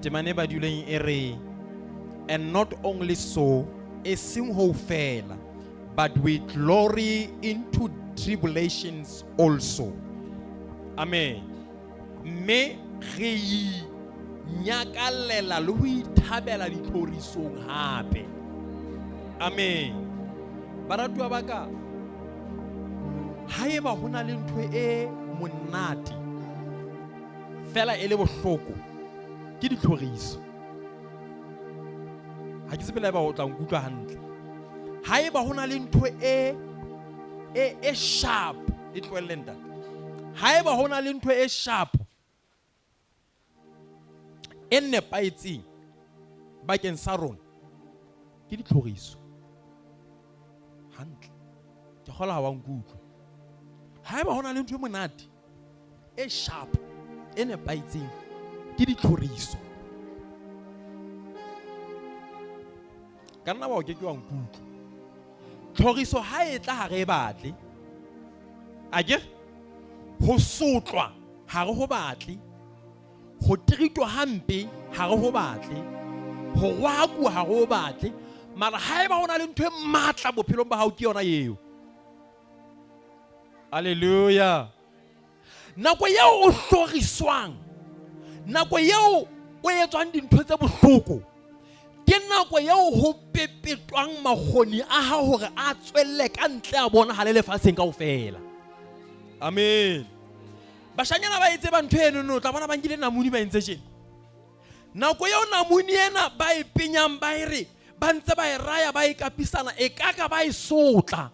Temane e badilweng e re, and not only so, e seng ho fela, but we glory into tribulations also. Amen. Mme re inyakallela le ho ithabela ditlhorisong hape. Amen. Baratuwa ba ka, haeba ho na le ntho e monate fela e le bohloko, ke ditlhoriso. Ha ke tsebe le haeba o tla nkutlwa hantle. Haeba ho na le ntho e e e sharp, e tlohelle ntate. Haeba ho na le ntho e sharp e nepahetseng bakeng sa rona, ke ditlhoriso. Hantle. Ke kgola ha wa nkutlwa. Haeba ho na le ntho e monate e sharp e nepahetseng, ke ditlhoriso. Ka nna wa o ke ke wa nkutlwa. Tlhoriso ha e tla ha re e batle. Akere ho sotlwa ha re ho batle, ho treatwa hampe ha re ho batle, ho rohakuwa ha re ho batle, mara haeba ho na le ntho e matla bophelong ba hao ke yona eo. Hallelujah. Nako eo o hloriswang, nako eo o etswang dintho tse bohloko, ke nako eo ho pepetwang makgoni a hao hore a tswelle ka ntle a bonahale lefatsheng kaofela. Amen. Bashanyana ba e tseba ntho eno, no tla bona ba nkile namune ba entse tjena. Nako eo namune ena ba e penyang ba e re ba ntse ba e raya ba e kapisana e kaka ba e sotla.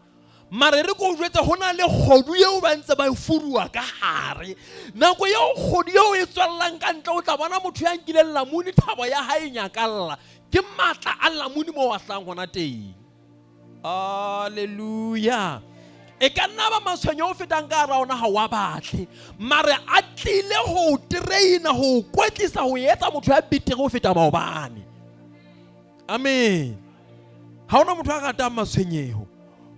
Mare re ko jwetse ho na le kgodu eo ba ntse ba e furuwa ka hare. Nako eo kgodu eo e tswellang ka ntle o tla bona motho ya nkileng lamune thabo ya hae e nyakalla. Ke matla a lamune moo a hlahang hona teng. Hallelujah. E ka nna ba matshwenyo o fetang ka hara ona ha wa batle, mare a tlile ho o traina, ho o kwetlisa, ho etsa motho ya betere ho feta maobane. Amen. Ha hona motho a ratang matshwenyeho.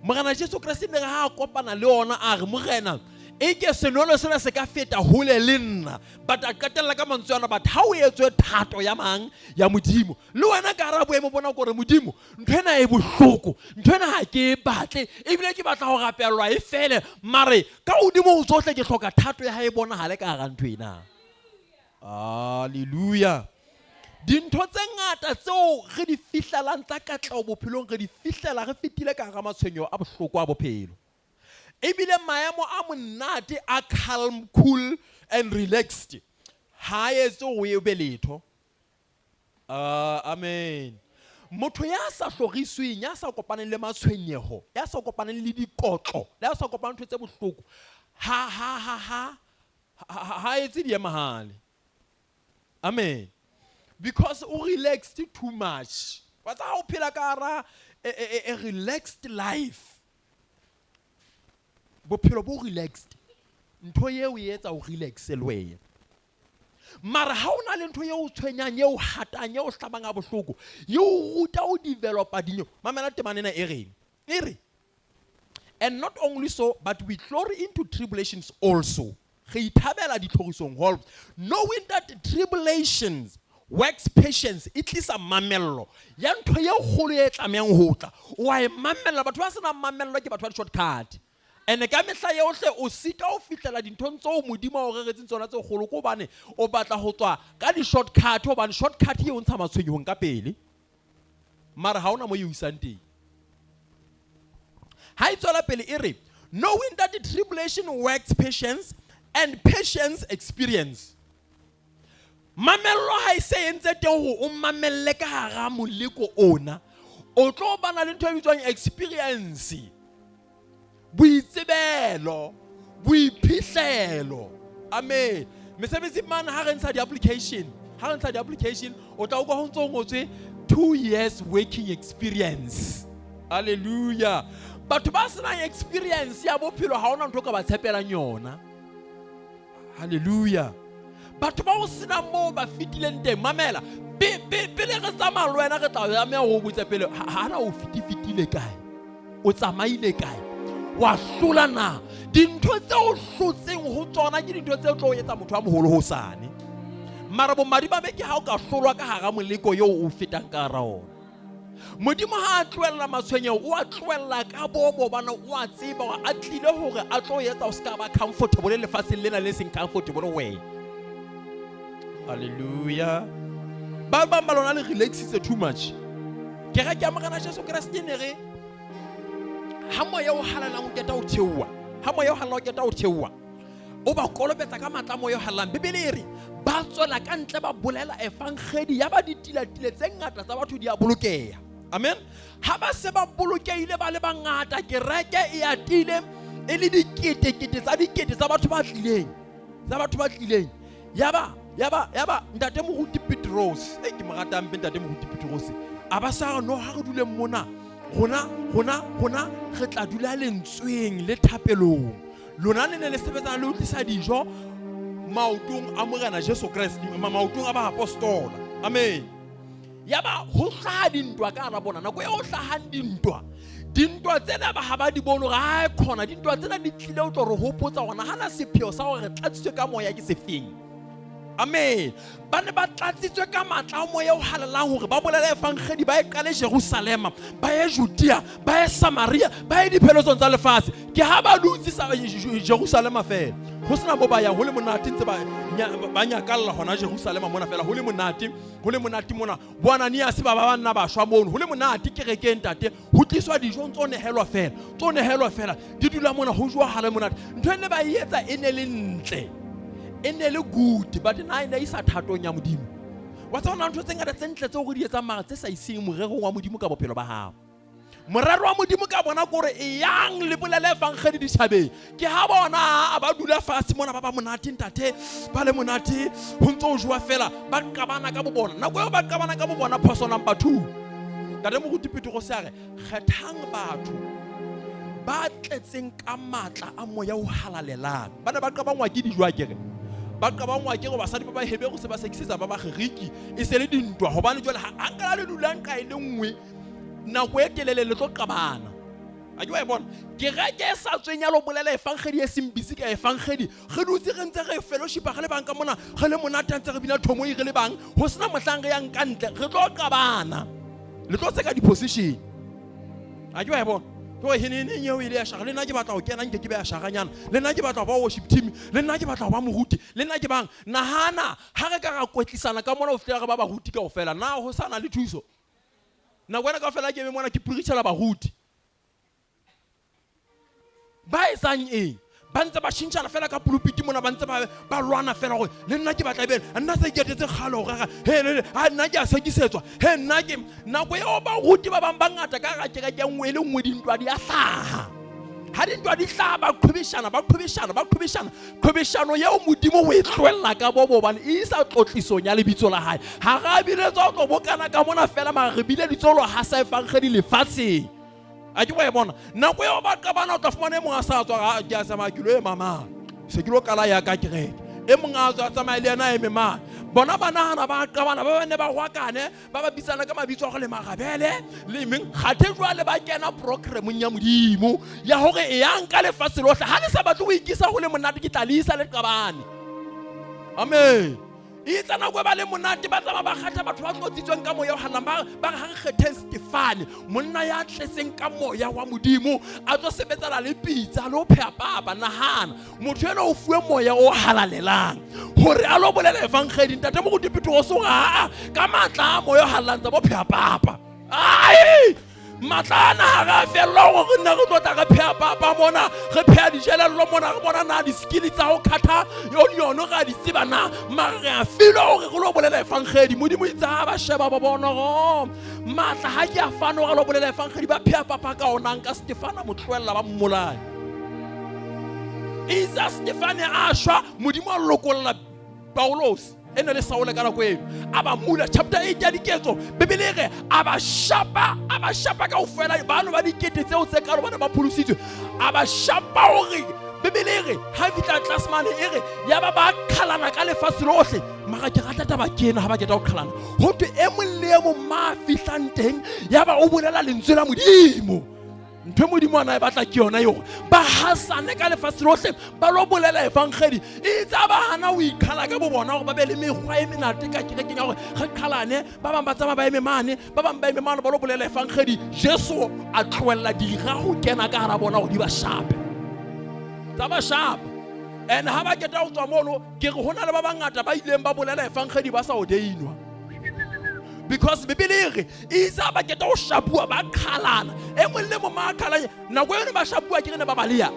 Morena Jesu Kreste ne re ha a kopana le ona a re, Morena, e ke senwelo sena se ka feta hole le nna. But a qetella ka mantswe ana, but ha o etswe thato ya mang? Ya Modimo. Le wena ka hara boemo bona kore Modimo, ntho ena e bohloko, ntho ena ha ke e batle, ebile ke batla ho rapellwa e fele, mare ka hodimo ho tsohle ke hloka thato ya hae e bonahale ka hara ntho ena. Hallelujah. Dintho tse ngata tseo re di fihlelang tsa katleho bophelong re di fihlela re fetile ka hara matshwenyeho a bohloko a bophelo. Ebile maemo a monate a calm, cool and relaxed ha a etse hore o be letho. Amen. Motho ya sa hlorisweng, ya sa kopaneng le matshwenyeho, ya sa kopaneng le dikotlo, ya sa kopaneng ntho tse bohloko, ha ha ha ha ha ha etse diemahale. Amen. Because o relaxed too much. Wa tseba ha o phela ka hara a relaxed life. Bophelo bo relaxed. Ntho eo e etsa o relaxe le wena. Mara ha o na le ntho eo o tshwenyang, eo hatang, eo hlabang ha bohloko, e o ruta ho developa dinyo. Mamela temana ena e reng. E re, and not only so, but we glory into tribulations also. Re ithabela ditlhorisong hall, knowing that tribulations works patience, e tlisa mamello ya ntho e kgolo e tlamehang ho tla. O a e mamella. Batho ba senang mamello ke batho ba di-shortcut. Ene ka mehla yohle o sita ho fihlela dinthong tseo Modimo a o reretseng tsona tse kgolo, ke hobane o batla ho tswa ka di-shortcut, hobane shortcut e o ntsha matshwenyehong ka pele. Mara ha ona mo e o isang teng. Ha e tswela pele e re, knowing that the tribulation works patience and patience experience. Mamello ha e se e ntse teng hore o mamelle ka hara moleko ona, o tlo bana le ntho e bitswang experience, boitsebelo, boiphihlelo. Amen. Mesebetsing mane ha re ntsha di-application, ha re ntsha di-application, o tla utlwa ho ntso ngotswe 2 years working experience. Hallelujah. Batho ba senang experience ya bophelo ha hona ntho o ka ba tshepelang yona. Hallelujah. Batho ba o senang moo ba fetileng teng, mamela, pele re tsamaya le wena re tla tlameha ho botsa pele, hana o fetile kae? O tsamaile kae? Wa hlola na? Dintho tse o hlotseng ho tsona ke dintho tse tlo etsa motho a moholo hosane. Mara bomadimabe ke ha o ka hlolwa ka hara moleko eo o fetang ka hara ona. Modimo ha a tlohella matshwenyeho, o a tlohella ka bomo hobane o a tseba hore a tlile hore a tlo etsa o se ka ba comfortable lefatsheng lena le seng comfortable ho wena. Hallelujah. Ba bang ba lona le relaxitse too much. Kereke ya Morena Jesu Kreste ne re ha moya o halalang o keta ho theoha, ha moya o halalang o keta ho theoha, o ba kolobetsa ka matla moya o halalang. Bibele e re ba tswela ka ntle ba bolela evangedi ya ba ditilatile tse ngata tsa batho di a bolokeha. Amen. Ha ba se ba bolokehile ba le bangata, kereke e atile e le diketekete tsa dikete tsa batho ba tlileng, tsa batho ba tlileng. Yaba yaba yaba ntate moruti Petros, e ke mo ratang mpe ntate moruti Petros, a ba sa re no ha re duleng mona, rona rona rona re tla dula lentsweng le thapelong. Lona le ne le sebetsana le ho tlisa dijo maotong a Morena Jesu Kreste, maotong a baapostola. Amen. Yaba ho hlaha dintwa ka hara bona. Nako e ho hlahang dintwa, dintwa tsena ba ha ba di bone hore ha khona, dintwa tsena di tlile ho tlo re hopotsa hore nahana sepheo sa hore re tlatsitswe ka moya ke sefeng. Amen. Ba ne ba tlatsitswe ka matla a moya o halalelang hore ba bolele evangedi, ba e qale Jerusalema, ba ye Judea, ba ye Samaria, ba ye dipheletsong tsa lefatshe. Ke ha ba dutse sa Jerusalema fela, ho sena mo ba yang, ho le monate ntse ba nyakalla hona Jerusalema mona fela, ho le monate, ho le monate mona. Bo Ananias ba ba nna ba shwa mono, ho le monate kerekeng ntate, ho tliswa dijo ntso nehelwa fela, tso nehelwa fela, di dula mona ho jowa hale monate. Ntho e ne ba e etsa e ne le ntle, e ne le good, but na e ne e sa thatong ya Modimo. Wa tseba hona ntho tse ngata tse ntle tseo re di etsang mara tse sa iseng morerong wa Modimo ka bophelo ba hao. Morero wa Modimo ka bona ke hore e yang le bolele evangedi ditjhabeng. Ke ha bona ba dula fatshe mona ba ba monate ntate, ba le monate ho ntso ho jowa fela, ba qabana ka bo bona. Nako eo ba qabana ka bo bona, phoso number 2. Ntate Moruti Petrose a re kgethang batho ba tletseng ka matla a moya o halalelang. Ba ne ba qabangwa ke dijo akere, ba qabangwa ke gore basadi ba Baheberu se ba sekisetsa ba Bageriki, e se le dintwa hobane jwale ha nka le dulang ka e le nngwe nako e telele le tlo qabana. A ke wa e bona kereke e sa tsweng ya lo bolela evangedi e seng busy ka evangedi, re dutse re ntse re fellowshipa re le bang ka mona, re le monate ntse re bina thomoi re le bang, ho sena mohlang re yang ka ntle, re tlo qabana, le tlo tseka di-position. A ke wa e bona ke gore heneneng eo ile ya shara, le nna ke batla ho kena nke ke be ya sharanyana, le nna ke batla ho ba worship team, le nna ke batla ho ba moruti, le nna ke bang. Nahana ha re ka ra kwetlisana ka mona ho fihlela re ba baruti kaofela, na ho sa na le thuso? Nako ena kaofela ke eme mona ke preachela baruti. Ba etsang eng? Ba ntse ba tjhentjhana fela ka pulpiti mona, ba ntse ba lwana fela gore le nna ke batla ebele nna se iketetse kgale go rera, he le a nna ke a sekisetswa, he nna ke. Nako eo baruti ba bang ba ngata ka hara kereke nngwe e le nngwe, dintwa di a hlaha. Ha dintwa di hlaha, ba qhwebeshana, ba qhwebeshana, ba qhwebeshana. Qhwebeshano eo Modimo o e tlohella ka bobo hobane e isa tlotlisong ya lebitso la hae. Ha re a biletswa ho tlo bokana ka mona fela, mara re bileditswe ho lo hasa evangedi lefatsheng. A ke wa e bona nako eo ba qabana, o tla fumana e mong a sa tswa, a ke a tsamaya ke lo ema mane, se ke lo qala ya ka kereke. E mong a tswa a tsamaye le yena a eme mane. Bona ba nahana ba qabana, ba bane ba rwakane, ba ba bitsana ka mabitso a gore le marabele le meng. Kgathe jwale ba kena programmeng ya Modimo ya hore e yang ka lefatshe lohle. Ha le sa batle ho ikisa ho le monate, ke tla le isa le qabane. Amen. Itse nako e ba le monate, ba tsamaya ba kgatha batho ba tlotsitsweng ka moya o halalelang, ba re ha re kgetheng Stefane, monna ya tletseng ka moya wa Modimo, a tlo sebetsana le pitsa le ho pheha papa. Nahana motho ena o fuwe moya o halalelang hore a lo bolela evangedi. Ntate Moruti Petrose o re aa ka matla a moya o halalelang tsa bo pheha papa. Ai! Matla ana ha re a fellwa hore re nne re tlo tla re pheha papa mona, re pheha dijelello mona, re bona na di-skill tsa ho khatha onion re a di tseba na, mara re a filwa hore re lo bolela evangedi. Modimo itse ha ba sheba ba bona hore matla ha ke a fane hore lo bolela evangedi, ba pheha papa ka ona, nka Stefana mo tlohella ba mmolaya. Itse Stefane a shwa, Modimo a lokolla Paulos e ne le Saule ka nako eno, a ba mula. Chapter 8 ya Diketso, Bibele e re a ba shapa, a ba shapa kaofela, bano ba dikete tseo tse kalo ba ne ba pholositswe, a ba shapa hore Bibele e re ha fihla tlase mane e re ya ba ba qhalana ka lefatshe lohle. Mara ke rata taba ke ena, ha ba keta ho qhalana ho thwe e mong le e mong ma fihlang teng ya ba o bolela lentswe la Modimo. Ntho e Modimo a na e batla ke yona eo, ba hasane ka lefatshe lohle, ba lo bolela evankgedi. E tsa ba hana ho ikgala ka bo bona gore ba be le mekgwa e menate ka kerekeng ya gore re qhalane, ba bang ba tsamaya ba eme mane, ba bang ba eme mane, ba lo bolela evankgedi. Jesu a tlohella dira ho kena ka hara bona gore di ba shape, tsa ba shapa. And ha ba keta ho tswa mono, ke re ho na le ba bangata ba ileng ba bolela evankgedi ba sa ordainwa, because Bibele e re itse ba keta ho shapuwa, ba qhalana, e mong le mong a qhalanye. Nako eno ba shapuwa ke re ne ba baleya,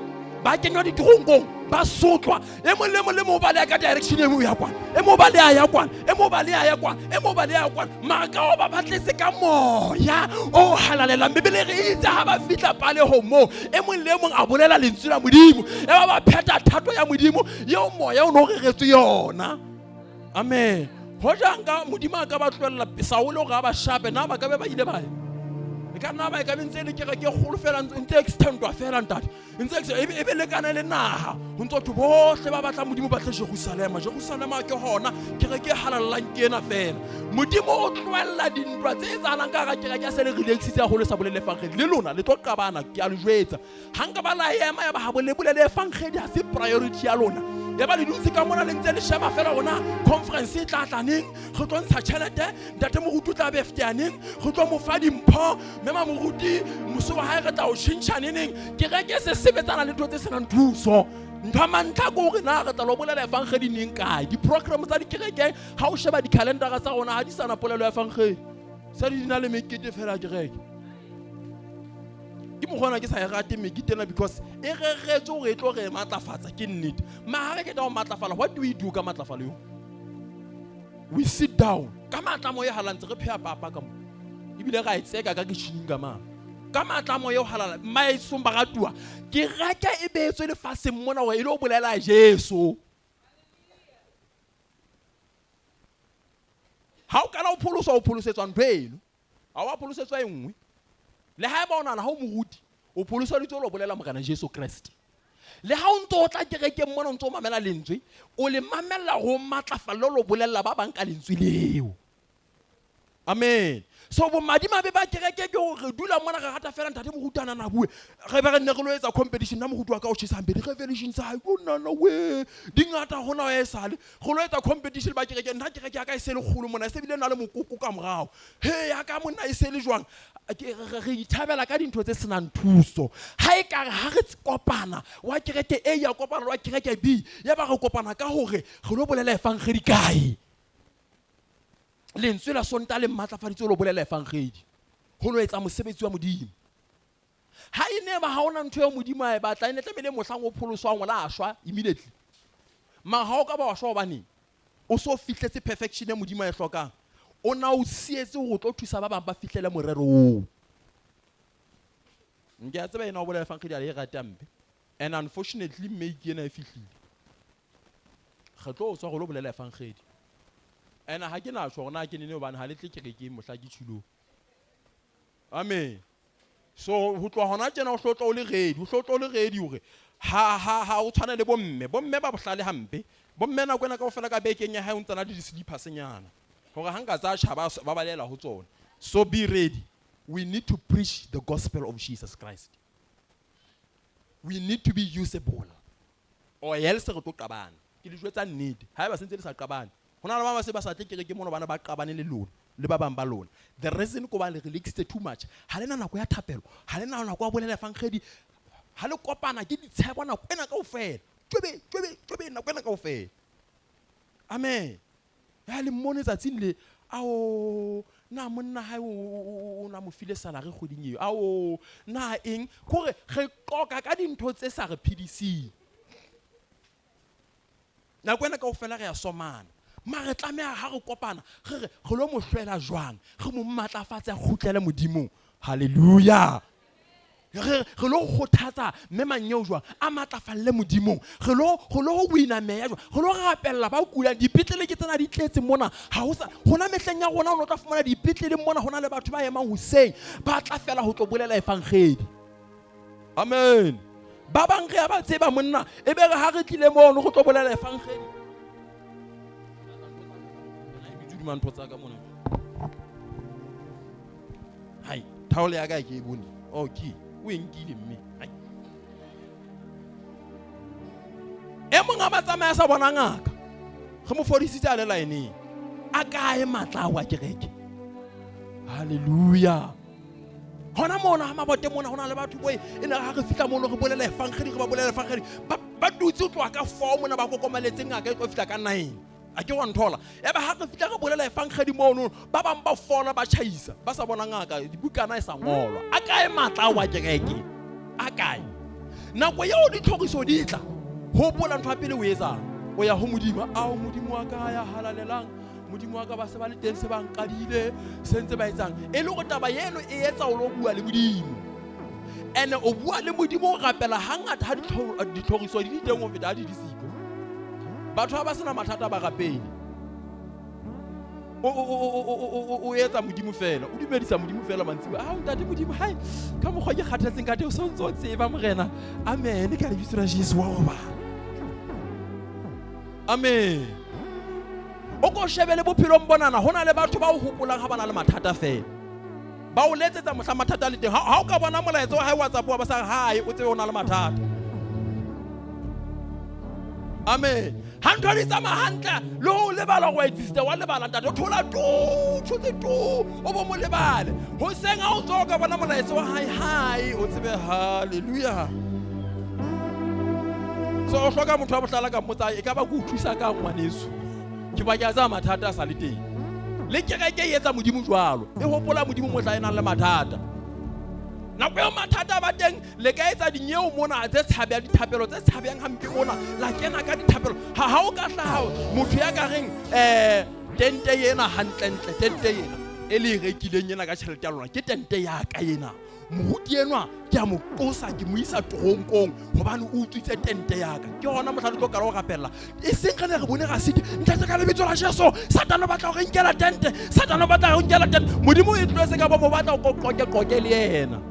ba kenywa ditoronkong, ba sotlwa, e mong le mong le mong o baleya ka direction e mong ya kwana, e mong o baleya ya kwana, e mong o baleya ya kwana, e mong o baleya ya kwana. Mara ka o ba batletse ka moya o halalelang, Bibele re itse ha ba fihla palehong moo, e mong le mong a bolela lentswe la Modimo, e ba ba phetha thato ya Modimo eo moya o ne o reretswe yona. Amen. Hoja nka Modimo a ka ba tlohella Saule hore a ba shape, na ba ka be ba ile ba ya? E ka nna ba e ka be ntse e le kereke e kgolo fela, ntse extendwa fela ntate, ntse e be lekane le naha, ho ntse batho bohle ba batlang Modimo ba tle Jerusalema. Jerusalema ke hona kereke e halalelang ke ena fela. Modimo o tlohella dintwa tse etsahalang ka hara kereke ya se le relaxitse haholo, sa bolele evangeli le lona le tlo qabana, ke a le jwetsa. Ha nka ba la ema ya ba ha bo le bolele evangeli, ha se priority ya lona, ya ba le dutse ka mona le ntse le sheba fela rona conference e tla tla neng, re tlo ntsha tjhelete, ntate moruti o tla be ftea neng, re tlo mo fa dimpho, mme ma moruti mose wa hae re tla o tjhentjha neneng. Kereke se sebetsana le ntho tse senang thuso. Ntho ya mantlha ke hore na re tla lo bolela evangeli neng kae. Di-program tsa dikereke, ha o sheba di-calendara tsa rona, ha di sana polelo ya evangeli, se di na le mekete fela kereke. Ke mokgwa ona ke sa e rate mekete ena, because e reretswe hore e tlo re matlafatsa, ke nnete. Mara ha re keta ho matlafala, what do we do ka matlafalo eo? We sit down ka matla moya halala, ntse re pheha papa ka mo, ebile ra e tseka ka kitchening ka mane ka matla moya o halala. Maesong baratuwa, kereke e beetswe lefatsheng mona hore e lo bolela Jesu. Ha o qala o pholoswa, o pholosetswa ntho eno, ha wa pholosetswa e nngwe. Le ha eba o nahana ha o moruti, o pholoseditswe lo bolela Morena Jesu Kreste. Le ha o ntse o tla kerekeng mona, o ntse o mamela lentswe, o le mamella ho matlafalla lo bolella ba bang ka lentswe leo. Amen. So bomadimabe ba kereke ke hore re dula mona re rata fela ntate moruti a nana bue, re be re nne re lo etsa competition, nna moruti wa ka o tjhesa hampe di-revelation tsa hae, o nana we di ngata hona e sale re lo etsa competition ba kereke. Nna kereke ya ka e se le kgolo mona, e se bile na le mokoko ka morao, he ya ka monna e se le jwang. Re ithabela ka dintho tse senang thuso. Ha e kare ha re kopana wa kereke A ya kopana wa kereke B, ya ba re kopana ka hore re lo bolela evangeli kae. Lentswe la Sontaha le matlafaditse lo bolela evangeli, ho lo etsa mosebetsi wa Modimo. Ha e ne ba ha ona ntho eo Modimo a e batla, e ne tlamehile mohlang o pholoswang o la shwa immediately. Mara ha o ka ba wa shwa hobaneng? O so fihletse perfection e Modimo a e hlokang. O na o sietse hore o tlo thusa ba bang ba fihlele morero oo. Nke a tseba ena o bolela evangeli a le e rate hampe. And unfortunately May ke ena e fihlile. Re tlo tswa go lo bolela evangeli. And ha ke na tjho hore na ke nene hobane ha le tle kerekeng mohla ke tjhilong. Amen. So ho tloha hona tjena o hlotla o le ready, o hlotla o le ready hore ha ha ha o tshwane le bomme. Bomme ba bohlale hampe. Bomme nako ena kaofela ka bekeng ya hae o ntsana le di-slippers nyana. Hore ha nka tsa tjha ba balela ho tsona. So be ready. We need to preach the gospel of Jesus Christ. We need to be usable. Or else re tlo qabana. Ke le jwetsa nnete. Haeba se ntse le sa qabane. Ho na le ba ba se ba sa tle kereke mona bana ba qabane le lona, le ba bang ba lona. The reason ko ba le relaxitse too much. Ha le na nako ya thapelo, ha le na nako ya bolela evangeli. Ha le kopana ke ditshebo nako ena kaofela. Tjwebe, tjwebe, tjwebe nako ena kaofela. Amen. Ya le mmone tsatsing le, ao na monna hae o na mo file salary kgweding eo, ao na eng, kore re qoka ka dintho tse sa re phedising. Nako ena kaofela re a somana, mara re tlameha ha re kopana re re re lo mo hlwela jwang, re mo matlafatse a kgutlele Modimong. Hallelujah. Re lo kgothatsa mme manyeo jwang a matlafalle Modimong, re lo wina meya jwang, re lo rapella ba kulang. Dipetlele ke tsena di tletse mona, ha ho sa hona mehleng ya rona o no tla fumana dipetlele mona hona le batho ba emang hoseng ba tla fela ho tlo bolela evangeli. Amen. Ba bang re a ba tseba monna, e be re ha re tlile mono go tlo bolela evangeli. Ntho tsa ka mona. Hai, thaole ya ka ke e bone. Oh, ke. O e nkile mme. Ai. E mong a ba tsamaya sa bona ngaka. Re mo fodisitse a le laeneng. A kae matla ao a kereke? Halleluja. Hona mona ha mabote mona ho na le batho boe e ne ha re fihla mono re bolela efangedi, re ba bolela efangedi, ba dutse ho tloha ka 4 mona ba kokomaletse ngaka e tlo fihla ka 9. A ke wa nthola. Ya ba ha re fihla re bolela efangedi mono, ba bang ba fola ba tjhaisa, ba sa bona ngaka, dibukana e sa ngolwa. A kae matla ao a kereke? A kae? Nako eo ditlhoriso di tla, hopola ntho ya pele o etsang. O ya ho Modimo, ao Modimo wa ka ya halalelang. Modimo wa ka ba se ba le teng, se ba nkadile, se ntse ba etsang. E le hore taba eno e etsa o lo bua le Modimo. Ene o bua le Modimo o rapela hangata ha ditlhoriso di le teng ho feta ha di di siko. Batho ha ba sena mathata ba rapele. O etsa Modimo fela, o dumedisa Modimo fela mantsiboya. Ao ntate Modimo, hai, ka mokgwa ke kgathetseng ka teng, o so ntso tseba Morena. Amen, ka lebitso la Jesu wa roba. Amen. O ko shebe le bophelong bonana, ho na le batho ba o hopolang ha ba na le mathata fela. Ba o letsetsa mohla mathata a le teng. Ha o ka bona molaetsa wa hae WhatsApp wa ba sa hae, o tsebe o na le mathata. Amen. Ha ntho di tsamaya hantle le ho lebala go exista, wa lebala ntate, o thola tu, tshotse tu, o bo mo lebale. Hoseng ha o tswa o ka bona molaetsa wa hae, hae, o tsebe hallelujah. So o hloka motho wa bohlala ka mmotsa, e ka ba ke o thusa ka ngwaneso. Ke ba ke a tsaya mathata a sa le teng. Le kereke e etsa Modimo jwalo, e hopola Modimo mohla e nang le mathata. Nako eo mathata a ba teng, le ka etsa dinyeo mona tse tshabehang, dithapelo tse tshabehang hampe mona, la kena ka dithapelo. Ha o ka hlaha motho ya ka reng, tente ena hantlentle, tente ena e le e rekileng ena ka tjhelete ya lona, ke tente ya ka ena. Moruti enwa ke a mo qosa, ke mo isa toronkong hobane o utswitse tente ya ka. Ke hona mohla le tlo qala ho rapella. E seng re ne re bone rasiti, ntate ka lebitso la Jesu, Satane o batla ho re nkela tente, Satane o batla ho nkela tente. Modimo o e tlohetse ka bo batla ho qoqoke qoke le yena.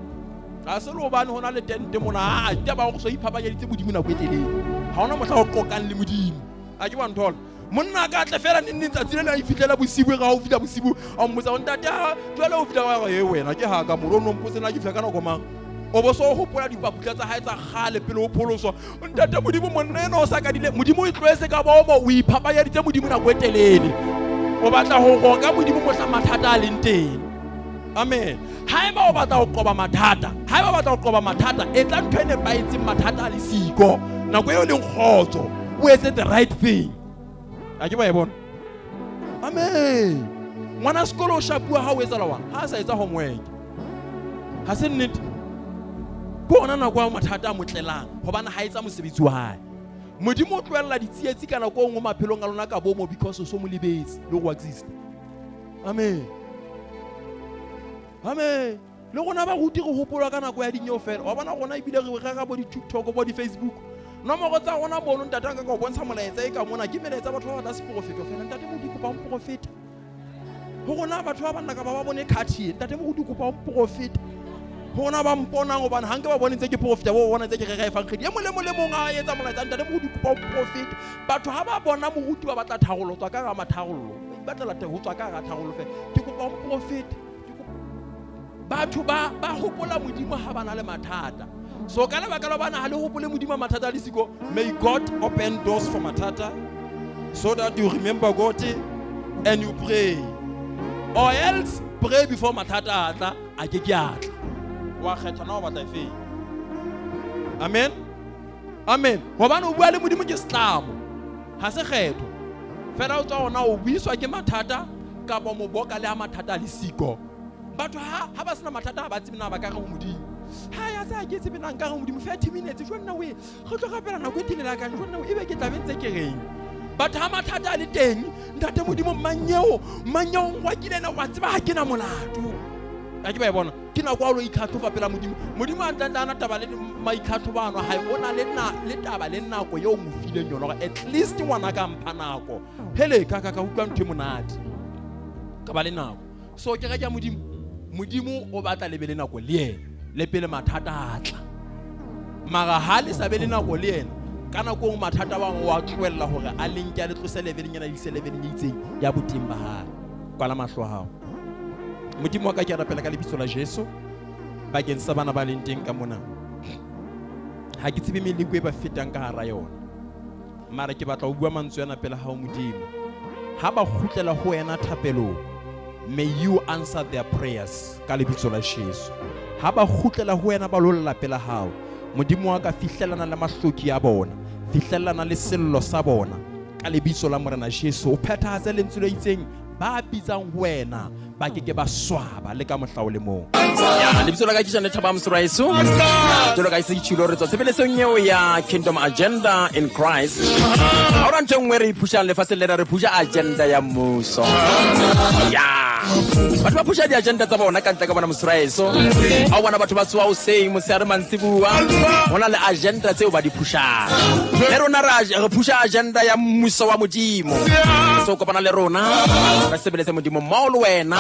Ha se le hobane ho na le tente mona, a ke ba go so iphapanyeditse Modimo nako e telele. Ha hona mohla o qoqang le Modimo. A ke wa nthola. Monna ka tle fela neng neng tsatsi le le a ifihlela bosibu, re ha o fihla bosibu a mmotsa ho ntate, ha jwale o fihla wa re, e wena ke ha ka moro o no mpotse na ke fihla ka nako mang. O bo so hopola dipaputla tsa hae tsa kgale pele o pholoswa. Ntate Modimo, monna ena o sa kadile. Modimo o itlwaetse ka bomo, o iphapanyeditse Modimo nako e telele. O batla ho roka Modimo mohla mathata a leng teng. Amen. Haeba o batla ho qoba mathata, haeba o batla ho qoba mathata, etsa ntho e nepahetseng mathata a le siko. Nako eo leng kgotso, o etse the right thing. A ke ba e bona? Amen. Ngwana sekolo o shapuwa ha o etsa lawa, ha a sa etsa homework. Ha se nnete? Ke ona nako ya mathata a mo tlelang hobane ha etsa mosebetsi wa hae. Modimo o tlohella ditsietsi ka nako e nngwe maphelong a lona ka bomo because o so mo lebetse le go exist. Amen. Amen. Le rona baruti re hopolwa ka nako ya dineo fela. Wa bona rona ebile re rera bo di-TikTok bo di-Facebook. Nomoro tsa rona mono ntate a ka ka o bontsha molaetsa e ka mona ke melaetsa batho ba batla seporofeto fela. Ntate moruti kopa mporofeta. Ho rona batho ba banna ka ba ba bone khathi e. Ntate moruti kopa mporofeta. Ho rona ba mponang hobane ha nke ba bone ntse ke porofeta, bo bona ntse ke rera evangeli. E mong le mong le mong a etsa molaetsa, ntate moruti kopa mporofeta. Batho ha ba bona moruti ba batla tharollo, tswa ka hara matharollo. Ba batlela ho tswa ka hara tharollo fela. Ke kopa mporofeta. Batho ba hopola Modimo ha ba na le mathata. So ka lebaka la bana ha le hopole Modimo mathata a le siko, may God open doors for mathata so that you remember God and you pray. Or else pray before mathata a tla, a ke ke a tla. Wa kgetha na o batla efeng. Amen. Amen. Hobane o bua le Modimo ke setlamo. Ha se kgetho. Fela o tswa hona o buiswa ke mathata kapa moboka le ha mathata a le siko. Batho ha ba sena mathata ha ba tsebe na ba ka re ho Modimo. Ha ya tsa ke tsebe na nka re ho Modimo 30 minutes jwa nna we re tlo rapela nako e telele ka jwa nna ebe ke tla be ntse ke reng. Batho ha mathata a le teng, ntate Modimo manyeo manyeo ngwa kile na wa tseba ha ke na molato. A ke ba e bona ke nako ya lo itlhatlhofa pela Modimo. Modimo a ntla ana taba le maitlhatlhobo ano hae, o na le na le taba le nako eo mo fileng yona hore at least ngwana ka mpha nako. Hele ka ka ka utlwa ntho e monate. Ka ba le nako. So ke reka Modimo. Modimo o batla le be le nako le yena le pele mathata a tla. Mara ha le sa be le nako le yena ka nako e mathata ba wa tlohella hore a le nke a le tlose leveleng ena le ise leveleng e itseng ya boteng ba hae. Kwala mahlo a hao. Modimo wa ka ke a rapela ka lebitso la Jesu. Bakeng sa bana ba leng teng ka mona, ha ke tsebe meleko e ba fetang ka hara yona, mara ke batla ho bua mantswe ana pele hao Modimo. Ha ba kgutlela ho wena thapelong, may you answer their prayers ka lebitso la Jesu. Ha ba kgutlela ho wena ba lo lla pela hao, Modimo wa ka, fihlellana le mahloki a bona, fihlellana le sello sa bona ka lebitso la Morena Jesu. O phethahatse lentswe le itseng, ba bitsang ho wena ba ke ke ba swaba le ka mohla o le mong. Ya, lebitso la ka ke Janet Thabang Mosuraeso. Jwalo ka e se ke tjhilo, re tswa tshebeletsong eo ya Kingdom Agenda in Christ. Ha hona ntho e nngwe re e phushang lefatsheng lena, re phusha agenda ya mmuso. Ya, batho ba phusha di-agenda tsa bona ka ntle ka bona Mosuraeso. Ha o bona batho ba tsoha hoseng, motshehare, mantsibuwa, ho na le agenda tseo ba di phushang. Le rona re phusha agenda ya mmuso wa Modimo. So kopana le rona, re sebeletse Modimo mmoho le wena,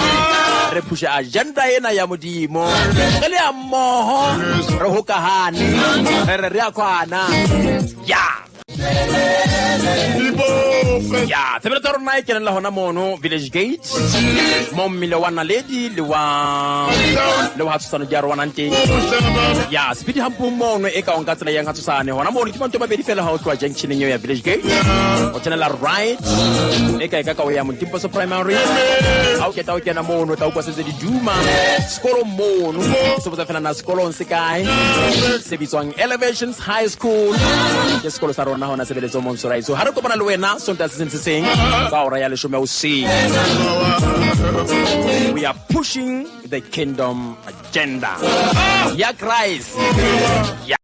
re phushe agenda ena ya Modimo re le ya mmoho, re hokahane, re re re a kwana. Ya ya tshebeletso ya rona e kenella hona mono Village Gate, mo mmile wa Naledi le wa Hatshosane di arohanang teng. Ya speed humpong mono e ka ong ka tsela yang Hatshosane, hona mono ke manto a mabedi fela ha o tloha junctioneng eo ya Village Gate, o tsenela right e ka e ka ka o ya Motimposo Primary. Ha o keta o kena mono, o tla utlwa sentse di duma sekolong mono. Se botsa fela na sekolong se kae, se bitswang Elevations High School, ke sekolo sa rona hona sebeletsong Monsoraiso. Ha re kopana le wena Sontaha se seng se seng ka hora ya 10 hoseng, we are pushing the kingdom agenda ya Christ. Ya.